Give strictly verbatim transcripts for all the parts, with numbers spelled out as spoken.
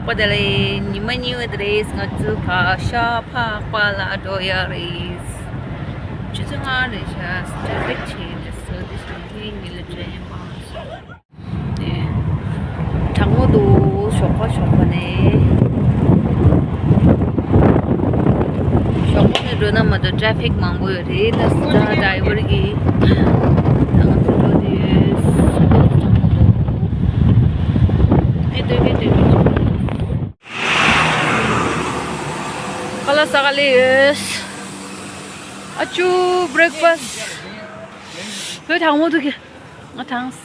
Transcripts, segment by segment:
བདེ་ལེགས། ཉི་མ་གཉིས་པ་དེ་རེད། ང་ཚོ་ག་ཤ་ཕག་པ་ལ་འགྲོ་ཡ་རེད། ཆུ་ཚོད་ལྔ་རེད་ཤག་ཊེ་ཕིག་ཆེ་རེད། སོ་དེ་ཞིག་ངས་ཉིད་ལ་འཇོན་ཡ་མ་སོང་། དེ་གྲང་མོ་འདུག་ཞོགས་པ་ཞོགས་པ་ནས། ཞོགས་པ་ནས་འགྲོ་ན་མ་གཏོགས་ཊེ་ཕིག་མང་པོ་ཡོད་རེད། ད་སུ་ད་ཌ་རའི་ཝར་གྱིས་ད་ང་ཚོ་འགྲོ་དུས་ཨེ་སྟོན་གྱི་སྟོན་གྱི་ཁ་ལག་ཟ་ག་སླེབས་ཡོད། ཨ་ཅུ་བྷི་རེག་ཕ་སི། བོད་གྲང་མོ་འདུག་གི། ང་གྲང་།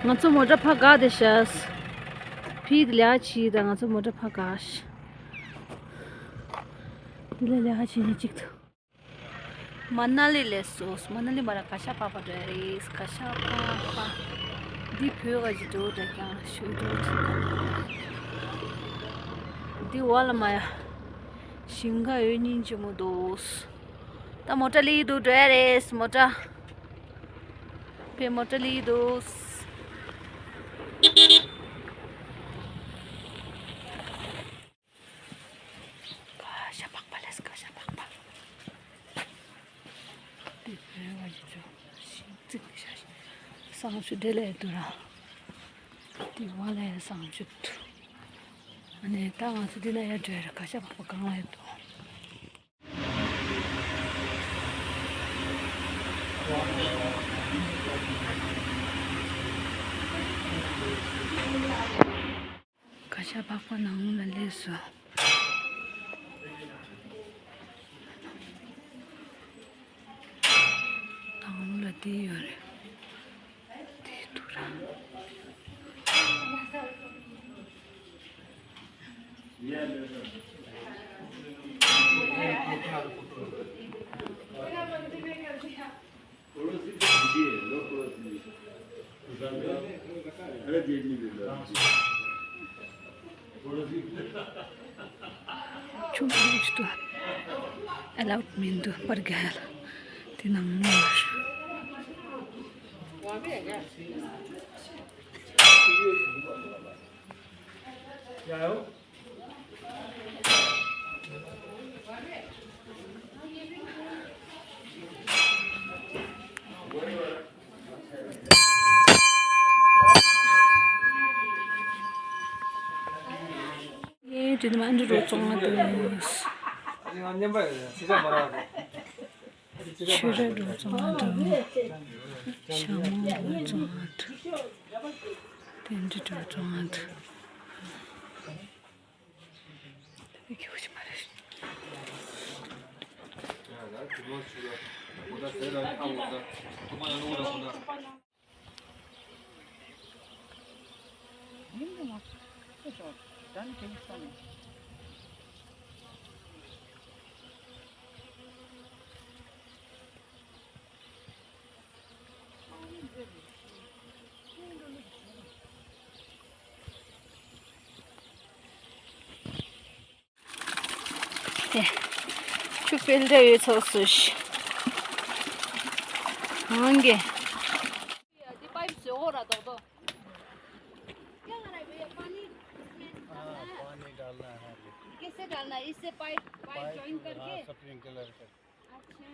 ང་ཚོ་མོ་ཊ་ཕར་བཀག་བསྡད་ཤག་ཕི་དེ་ལ་ཕྱིན་དང་ང་ཚོ་མོ་ཊ་ཕར་བཀག་ཤག་དེ་ལ་ལ་ཕྱིན་ནས་གཅིག་ཏུ། མ་ན་ལི་ལ་སླེབས་སོང་། མ་ན་ལི་མ་ར་ག་ཤ་པག་པ་འགྲོ་ཡ་རེད། ག་ཤ་པག་པ། འདི་བོད་ག་ཅིག་འགྲོ་འདྲ་ཀྱང་ཞུ་འགྲོ་ཅིག་འདི་བ་ལ་མ་ཡ། ཞིང་ཁ་ཡོད་སྙིང་རྗེ་མོ་འདུག་ད་མོ་ཊ་སླེབས་འདུག་འགྲོ་ཡ་རེད་མོ་ཊ། བོད་མོ་ཊ་སླེབས་འདུག་ག་ཤ་པག་པ་ལས་ག་ཤ་པག་པ། དེ་བོད་བ་ཡི་ཚོ་ཤིང་རྩིག་ཤ་ཤ་བསང་ཆུ་འདྲེ་ལས་དུ་ར། དེ་བ་ལས་བསང་ཆུ་དུ། ཨ་ནི་ད་ང་ཚོ་འདི་ན་ཡར་འགྲོ་ཡ་ར་ག་ཤ་པག་པ་གང་ལ་ཡོད་དོ། ག་ཤ་པག་པ་ནང་ལ་སླེབས་སོང་། ནང་ལ་དེ་ཡོད་རེད། དེ་འདུག་ར། ཆུ་མང་ཆུ་དུ་ཨ་ལའུ་མིན་དུ་པར་གལ་དེ་ནང་མི་ཡོད། ངའི་དྲིན་མ་འདི་རུ་བཙོང་བ་དང་། ཆུ་ར་རུ་བཙོང་བ་དང་། ཞྭ་མོ་རུ་བཙོང་བ་དང་། དེ་འདྲ་རུ་བཙོང་བ་དང་། དེ། ཆུ་ཕིལ་ཊར་ཡོད་ཚོགས་སུ་ཤི། ཧང་གེ། ये पाइप से हो रहा था तो। क्या कर रहा है भैया? पानी हाँ, पानी डालना है। कैसे डालना है? इससे पाइप, पाइप पाइप, ज्वाइन करके? हाँ, स्प्रिंकलर कर। अच्छा।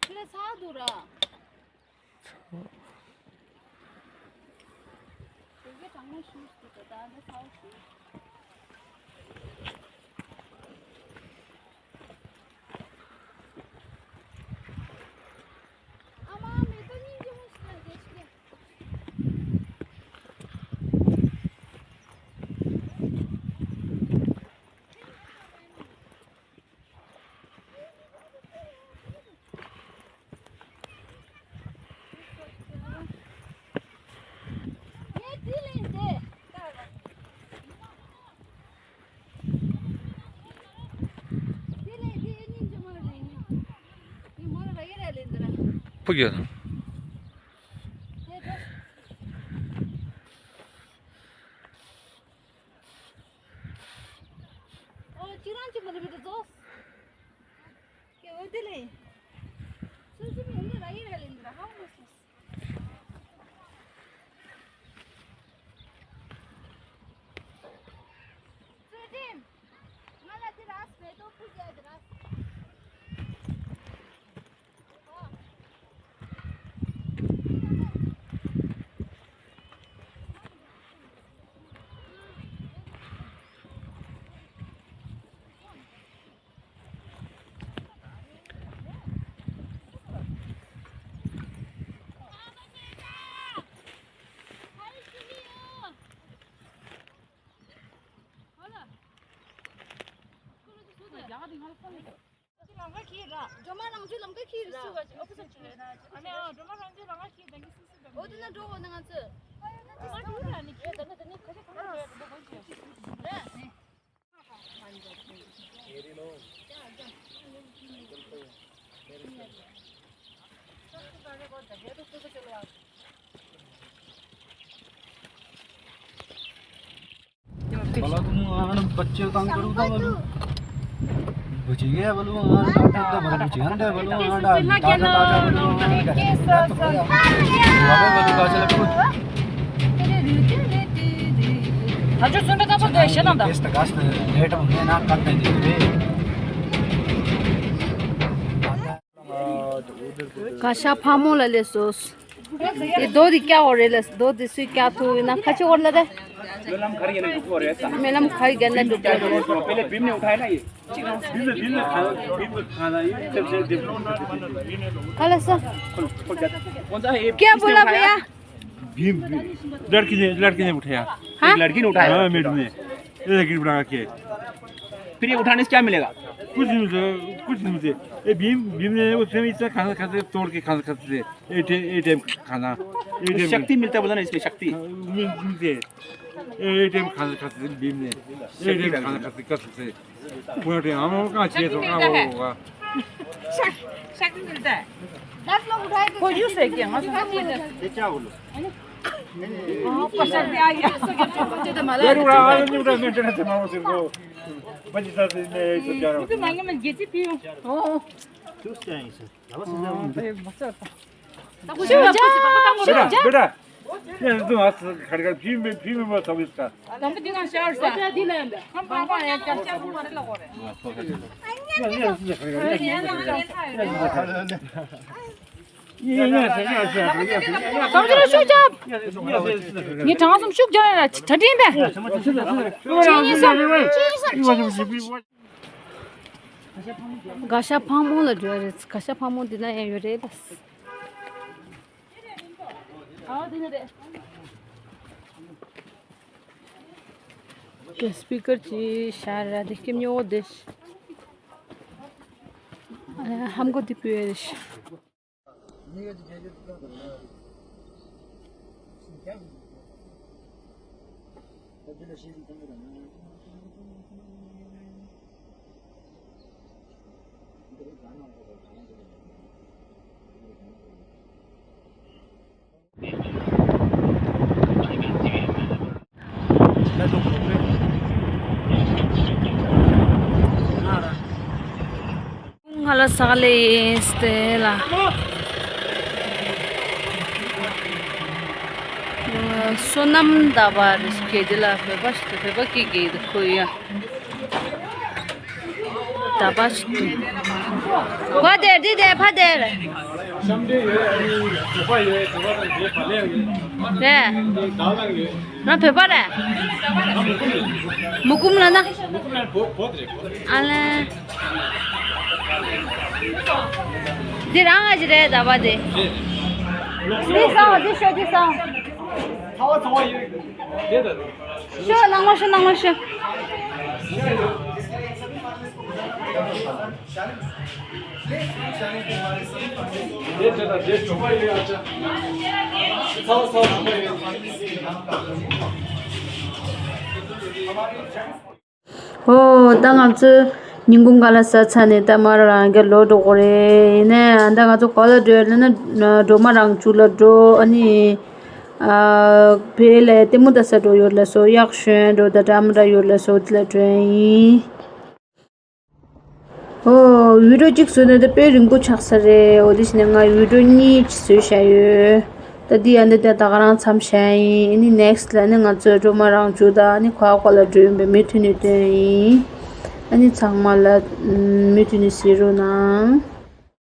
फिर साथ हो रहा। ཕུག་ཡོད། ཨོ། ཁྱེད་རང་ཅི་མ་ལུས་པའི་རྫོགས། ཀྱེ་འོ་དེ་ལས། སུ་སུ་མི་འདི་ར་ཡི་ར་ལེན་འདི་ར་ཧ་མོ་སོ། ཚུལ་ཁྲིམས། ང་ལ་དེ་ར་སྨད་དོ་ཕུག་རྒྱག་དེ་ར། ལམ་ཁ་ཁྱེར་ར། སྒྲོལ་མ་རང་ཚོའི་ལམ་ཁ་ཁྱེར་ར། ཨ་ནི་ཨ་སྒྲོལ་མ་རང་ཚོའི་ལམ་ཁ་ཁྱེར་ད་གི་སི་སི་ད། འོ་དེ་ན་འགྲོ་འོ་ན་ང་ཚོ། ཨ་འགྲོ་ར་ནི་ཁྱེར་ད་ན་ད་ནི་ཁ་ཤས་གང་འགྲོ་ཡ་ད་ད་གོ་ཅི་ཡ། ར་ནི། भला तुम आन बच्चे तंग करो तो बोलो। बची गया बोलो, आन टाटा तो बोलो, बची आंदे बोलो, आन टाटा टाटा बोलो, आन टाटा। बाबा बोलो, कासे लगो। ད་ཅོ་སུན་ད་ད་པོ་དེ་ཤེ་ན་ད། ཀེས་ད་གས་ད་ལེ་ཏོ་ནེ་ན་ཀ་ཏེ་ནེ་རེ། ག་ཤ་ཕག་མོ་ལ་སླེབས་སོང་། དེ་རྡོ་དེ་བཀྱག་འོ་རེད་ལ། རྡོ་དེ་སུས་བཀྱག་ཐུབ་ཡིན་ན་ཁ་ཆེ་འོར་ལ་རེད། སྨོན་ལམ་ག་རེ་ཡིན་ན་འགྲུབ་གོ་རེད་ས། སྨོན་ལམ་ག་རེ་བརྒྱབ་ན་འགྲུབ་གོ་རེད། पहले भीम ने उठाया ना ये। भीम ने, भीम ने खाना, भीम ने खाना, ये जब, जब, जब। कल ऐसा। खोल, खोल जा। कौन सा है ये? क्या बोला भैया? भीम, भीम। लड़की ने, लड़की ने उठाया। हाँ? एक लड़की ने उठाया। हाँ, मैडम ने। ये लड़की बना के। फिर ये उठाने से क्या मिलेगा? कुछ नहीं मिलता, कुछ नहीं मिलता। ये भीम, भीम ने उसमें इतना खाना खाते, तोड़ के खाना खाते थे। ये टाइम, ये टाइम खाना, ये कुछ टाइम शक्ति मिलता है बोला ना इसमें, शक्ति। हाँ, मिल-, मिलते हैं। ये, ये टाइम खाना खाते थे भीम ने। ये टाइम खाना खाते, खाते थे। पूरा टाइम हम लोग कहाँ छह सौ कहाँ होगा। शक-, शक्ति मिलता है। दस लोग उठाए थे। कोई यूं से क्या? ये क्या बोलो? हाँ, ऊपर शक्ति आ गया। यार, उड़ा, आ, नहीं उड़ा, मैं डरा था, मारो सिर को। बच्ची साथ में, ये सब जा रहा हूँ। तो मांगो, मैं गेची पीऊँ। ओ। चूस जाएंगे सर। बेटा, बेटा, ये तो हाथ खड़का, फिर में, फिर में मत समझ का। ངས་གྲངས་གསུམ་ཤུགས་རྒྱག་ཡ་ལ་གྲ་སྒྲིང་པས། གཅིག་གཉིས་གསུམ། གཅིག་གཉིས་གསུམ། ག་ཤ་ཕག་མོ་ལ་འགྲོ་ཡ་རེད། ག་ཤ་ཕག་མོ་འདི་ན་ཡང་ཡོད་རེད་ད། དེ་སྤི་ཀར་གྱི་ཤར་ར་དེ་སྐྱེམས་ཉོ་བོ་དེ། ཧམ་གོ་དེ་པུ་ཡ་རེད། ང་ལ་ས་ལེ་སྟེ་ལ། བསོད་ནམས་ཟླ་བ་རེ་སྐད་ལ་བོད་པ་ཞིག་ཏུ་བོད་པ་སྐད་སྐད་དུ་ཁོ་ཡ། ཟླ་བ་ཞིག་ཏུ། ཕ་དེར་འདི་དེ་ཕ་དེར། བོད་པ་ཡོད། བོད་པ་དང་རྒྱའི་བར་ལས་ཡོད། རེད། འདི་དག་ལང་ཡོད། ང་བོད་པ་རེད། ང་མུ་ཁུམ་རེད། མུ་ཁུམ་ལ་ན། མུ་ཁུམ་ལ་བོད་བོད་རེད། ཨ་ལེ། འདི་རང་ང་ཅི་རེད་ཟླ་བ་འདི། རེད། འདི་སོང་འདི་ཤོད་འདི་སོང་། ཚ་བ་ཚ་བ་ཡོད། དེ་ད་རེད། ཤོ་ནང་ལོ་ཤོ་ནང་ལོ་ཤོ། ཨོ་ད་ང་ཚོ་ཉིན་གུང་ཁ་ལག་ཟ་ཚར་ནས་ད་མར་རང་གི་ལོག་འགྲོ་དགོས་རེད། ཡིན་ནའི་ད་ང་ཚོ་ག་ལ་འགྲོ་ཡོད་ལབ་ན་སྒྲོལ་མ་རང་ཚོགས་ལ་འགྲོ། ཨ་ནི་ཨ་བོད་ལ་ལྟད་མོ་ལྟ་ས་འགྲོ་ཡོད་ལ་སོ། གཡག་ཞོན་འགྲོ་ད་འདྲ་མི་འདྲ་ཡོད་ལ་སོ། དེ་ལ་འགྲོ་ཡིན། ཨོ་བི་ཌི་ཡོ་གཅིག་བཟོས་ན་ད་དཔེ་རིང་པོ་ཆགས་ས་རེད། འོ་དེ་བྱས་ནས་ང་བི་ཌི་ཡོ་གཉིས་བཟོས་བཞག་ཡོད། ད་འདི་ཡང་འདི་ད་ད་ག་རང་མཚམས་བཞག་ཡིན། ཨ་ནི་ནེག་སི་ཊི་ལ་ནི་ང་ཚོས་སྒྲོལ་མ་རང་ཚོགས་དང་ཨ་ནི་ག་པར་ལ་འགྲོ་ཡིན་པའི་མུ་མཐུད་ནས་སྟོན་ཡིན། ཨ་ནི་ཚང་མ་ལ་མུ་མཐུད་ནས་གཟིགས་རོགས་གནང་།